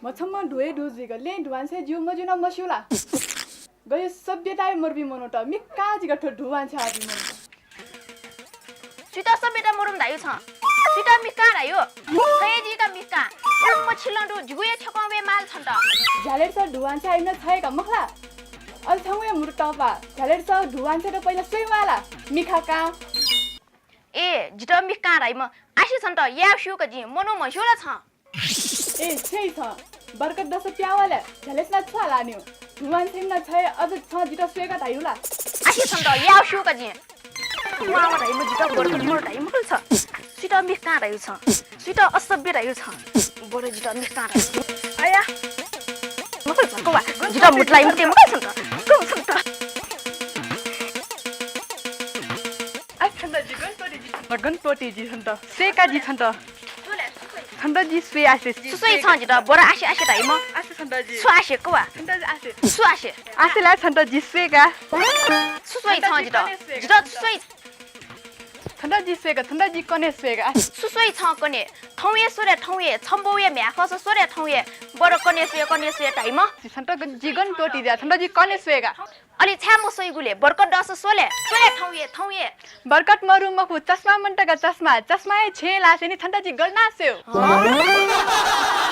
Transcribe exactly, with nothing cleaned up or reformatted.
मछम्म धू हे धू जुइक लँय् धुवांछ्वये ज्यू मज्यू नं मस्यू ला? गयु सभ्यताय् मरुपिं मनूत मिक्कां जिक थ्व धुवांछ्वये आःपिं मनूत। सुइत सभ्यता मरुम धायु छं? सुइत मिक्कां धायु? छं हे जित मिक्कां। उम्म छिलं दु, जिगु हे थ्यकं वये माल छन्त। झ्यालय् सः धुवांछ्वये आइम्ह छ हे का मखु ला? अले छंगु हे म्हुतु तःपा। झ्यालय् सः धुवांछ्वयेत पहिला स्वये माल ला? मिखा कां। ए, जित मिखा कां धाइम्ह आसे छन्त याये स्यू का जिं, मनू म्हस्यू ला छं? ए, छ्यइ छं। बरकत दस प्याः वल, झ्यालय् सना छु हालान्यु? धुवांछ्वइम्ह छं हे अझ छं जित स्वये का धायु ला? आसे छन्त याये स्यू का जिं। मावा धाइम्ह जित बरकत मरु धाइम्ह खल छ। सुइत मिखा कां धायु छं? सुइत असभ्य धायु छं? बरु जित मिखा कां धायु। अया। मखु ल छं, कवा। जित म्हुतु लाइम्ह ते मखु ल छन्त। कवा छन्त। आ, छन्त जि गन त्वःते जि छन्त। गन त्वःते जि छन्त। स्वये का जि छन्त। छन्त जि स्वये आसे। सु स्वइ छं जित? बरु आसे आसे धाइम्ह। आसे छन्त जि। छु आसे कवा? छन्त जि आसे। सु आसे? आसे ला छन्त जि स्वये का। सु स्वइ छन्त छं जि जित? कने स्वये का जित छन्त। सु स्वइ? छन्त जि स्वये का, छन्त जि कने स्वये का। सु स्वइ छं कने? थौं हे स्व ले, थौं हे। छम्बौ हे म्ह्याय् खःसा स्व ले थौं हे। बरु कने स्वये, कने स्वये धाइम्ह। छन्त ग-, जि गन त्वःते ज्या, छन्त जि कने स्वये का। अले छाय् मस्वइगु ले? बरकत दस स्व ले, स्व ले थौं हे, थौं हे। बरकत मरु मखु, चस्मा मन्त का चस्मा, चस्मा हे छेँय् लासे नि छन्त जि गन स्वये। हँ?